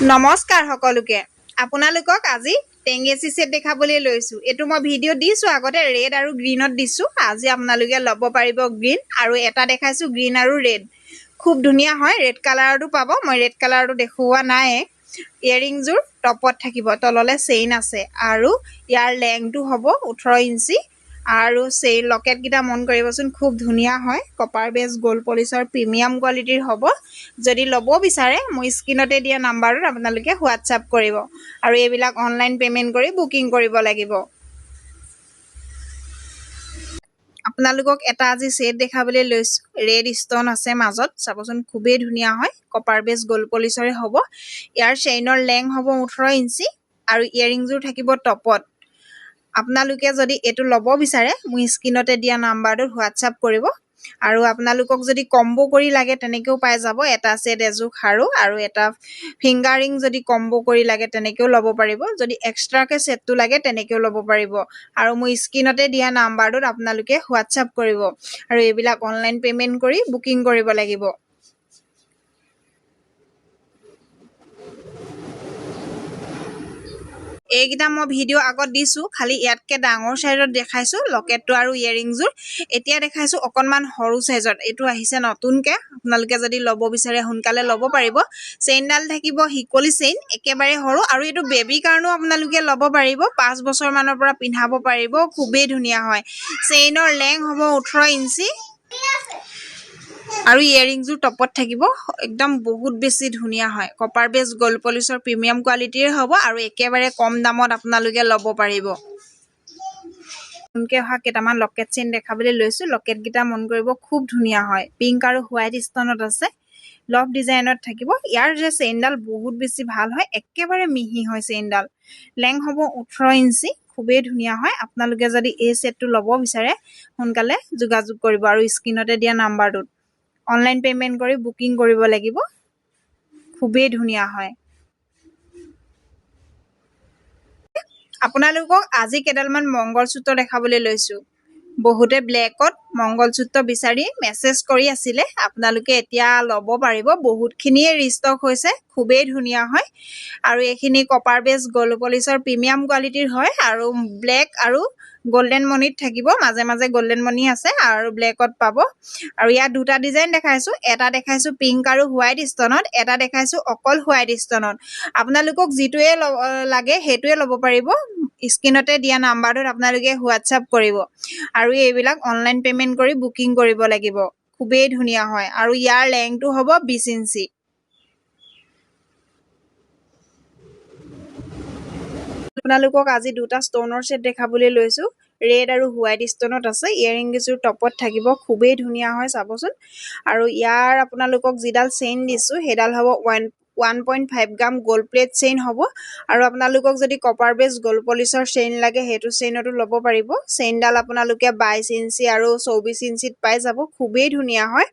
নমস্কাৰ সকলোকে। আপোনালোকক আজি টেঙেচি ছেট দেখাবলৈ লৈছোঁ। এইটো মই ভিডিঅ' দিছোঁ আগতে, ৰেড আৰু গ্ৰীণত দিছোঁ। আজি আপোনালোকে ল'ব পাৰিব গ্ৰীণ আৰু এটা দেখাইছোঁ গ্ৰীণ আৰু ৰেড। খুব ধুনীয়া হয়। ৰেড কালাৰতো পাব, মই ৰেড কালাৰটো দেখুওৱা নাই। ইয়েৰিংযোৰ টপত থাকিব, তললৈ চেইন আছে আৰু ইয়াৰ লেংথটো হ'ব 18 ইঞ্চি। আৰু চেইন লকেটকেইটা মন কৰিবচোন, খুব ধুনীয়া হয়। কপাৰ বেছ গ'ল্ড পলিচৰ প্ৰিমিয়াম কোৱালিটিৰ হ'ব। যদি ল'ব বিচাৰে, মোৰ স্ক্ৰীণতে দিয়া নাম্বাৰটোত আপোনালোকে হোৱাটছআপ কৰিব আৰু এইবিলাক অনলাইন পে'মেণ্ট কৰি বুকিং কৰিব লাগিব। আপোনালোকক এটা আজি ছেট দেখাবলৈ লৈছোঁ। ৰেড ষ্ট'ন আছে মাজত, চাবচোন, খুবেই ধুনীয়া হয়। কপাৰ বেছ গ'ল্ড পলিচৰে হ'ব। ইয়াৰ চেইনৰ লেংথ হ'ব 18 ইঞ্চি আৰু ইয়েৰিংযোৰ থাকিব টপত। আপোনালোকে যদি এইটো ল'ব বিচাৰে, মোৰ স্ক্ৰীণতে দিয়া নাম্বাৰটোত হোৱাটছআপ কৰিব। আৰু আপোনালোকক যদি কম্ব' কৰি লাগে, তেনেকৈও পাই যাব। এটা ছেট এযোৰ খাৰু আৰু এটা ফিংগাৰ ৰিং যদি কম্ব' কৰি লাগে, তেনেকৈও ল'ব পাৰিব। যদি এক্সট্ৰাকৈ ছেটটো লাগে, তেনেকৈও ল'ব পাৰিব। আৰু মোৰ স্ক্ৰীণতে দিয়া নাম্বাৰটোত আপোনালোকে হোৱাটছআপ কৰিব আৰু এইবিলাক অনলাইন পে'মেণ্ট কৰি বুকিং কৰিব লাগিব। এইকেইটা মই ভিডিঅ' আগত দিছোঁ, খালি ইয়াতকৈ ডাঙৰ চাইজত দেখাইছোঁ লকেটটো আৰু ইয়েৰিংযোৰ। এতিয়া দেখাইছোঁ অকণমান সৰু চাইজত। এইটো আহিছে নতুনকৈ। আপোনালোকে যদি ল'ব বিচাৰে, সোনকালে ল'ব পাৰিব। চেইনডাল থাকিব শিকলি চেইন, একেবাৰে সৰু। আৰু এইটো বেবীৰ কাৰণেও আপোনালোকে ল'ব পাৰিব, 5 বছৰমানৰ পৰা পিন্ধাব পাৰিব। খুবেই ধুনীয়া হয়। চেইনৰ লেংথ হ'ব 18 ইঞ্চি আৰু ইয়েৰিংযোৰ টপত থাকিব। একদম বহুত বেছি ধুনীয়া হয়। কপাৰ বেছ গ'ল্ড পলিচৰ প্ৰিমিয়াম কোৱালিটিৰ হ'ব আৰু একেবাৰে কম দামত আপোনালোকে ল'ব পাৰিব। নতুনকৈ অহা কেইটামান লকেট চেইন দেখাবলৈ লৈছোঁ। লকেটকেইটা মন কৰিব, খুব ধুনীয়া হয়। পিংক আৰু হোৱাইট ষ্ট'নত আছে, লভ ডিজাইনত থাকিব। ইয়াৰ যে চেইনডাল বহুত বেছি ভাল হয়, একেবাৰে মিহি হয়। চেইনডাল লেংথ হ'ব 18 ইঞ্চি। খুবেই ধুনীয়া হয়। আপোনালোকে যদি এই ছেটটো ল'ব বিচাৰে, সোনকালে যোগাযোগ কৰিব আৰু স্ক্ৰীণতে দিয়া নাম্বাৰটোত অনলাইন পে'মেণ্ট কৰি বুকিং কৰিব লাগিব। খুবেই ধুনীয়া হয়। আপোনালোকক আজি কেইডালমান মংগলসূত্ৰ দেখাবলৈ লৈছোঁ। বহুতে ব্লেকত মংগলসূত্ৰ বিচাৰি মেছেজ কৰি আছিলে, আপোনালোকে এতিয়া ল'ব পাৰিব। বহুতখিনিয়ে ৰিষ্টক হৈছে। খুবেই ধুনীয়া হয় আৰু এইখিনি কপাৰ বেছ গ'ল্ড পলিচৰ প্ৰিমিয়াম কোৱালিটিৰ হয় আৰু ব্লেক আৰু গল্ডেন মণিত থাকিব। মাজে মাজে গল্ডেন মণি আছে আৰু ব্লেকত পাব। আৰু ইয়াত দুটা ডিজাইন দেখাইছোঁ। এটা দেখাইছোঁ পিংক আৰু হোৱাইট ষ্ট'নত, এটা দেখাইছোঁ অকল হোৱাইট ষ্ট'নত। আপোনালোকক যিটোৱে লাগে, সেইটোৱে ল'ব পাৰিব। স্ক্ৰীণতে দিয়া নাম্বাৰটোত আপোনালোকে হোৱাটছআপ কৰিব আৰু এইবিলাক অনলাইন পে'মেণ্ট কৰি বুকিং কৰিব লাগিব। খুবেই ধুনীয়া হয় আৰু ইয়াৰ লেংথটো হ'ব 20 ইঞ্চি। আপোনালোকক আজি দুটা ষ্ট'নৰ ছেট দেখাবলৈ লৈছোঁ। ৰেড আৰু হোৱাইট ষ্ট'নত আছে। ইয়েৰিং কেইযোৰ টপত থাকিব। খুবেই ধুনীয়া হয়, চাবচোন। আৰু ইয়াৰ আপোনালোকক যিডাল চেইন দিছোঁ, সেইডাল হ'ব 1.5 gram gold plate chain হ'ব। আৰু আপোনালোকক যদি কপাৰ বেছ গ'ল্ড পলিচৰ চেইন লাগে, সেইটো চেইনতো ল'ব পাৰিব। চেইনডাল আপোনালোকে 22 ইঞ্চি আৰু 24 ইঞ্চিত পাই যাব। খুবেই ধুনীয়া হয়।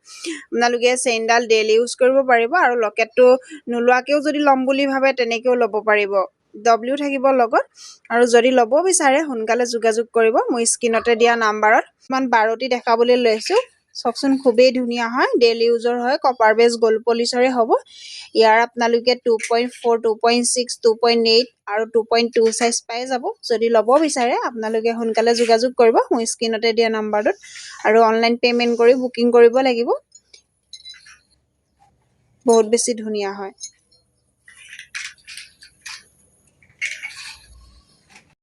আপোনালোকে চেইনডাল ডেইলি ইউজ কৰিব পাৰিব আৰু লকেটটো নোলোৱাকৈও যদি ল'ম বুলি ভাবে, তেনেকৈও ল'ব পাৰিব। ডব্লিউ থাকিব লগত। আৰু যদি ল'ব বিচাৰে, সোনকালে যোগাযোগ কৰিব মোৰ স্ক্ৰীণতে দিয়া নাম্বাৰত। ইমান বাৰটি দেখাবলৈ লৈছোঁ, চাওকচোন, খুবেই ধুনীয়া হয়। ডেইলি ইউজৰ হয়, কপাৰ বেছ গ'ল্ড পলিচৰে হ'ব। ইয়াৰ আপোনালোকে 2.4, 2.6, 2.8 আৰু 2.2 চাইজ পাই যাব। যদি ল'ব বিচাৰে, আপোনালোকে সোনকালে যোগাযোগ কৰিব মোৰ স্ক্ৰীণতে দিয়া নাম্বাৰটোত আৰু অনলাইন পে'মেণ্ট কৰি বুকিং কৰিব লাগিব। বহুত বেছি ধুনীয়া হয়।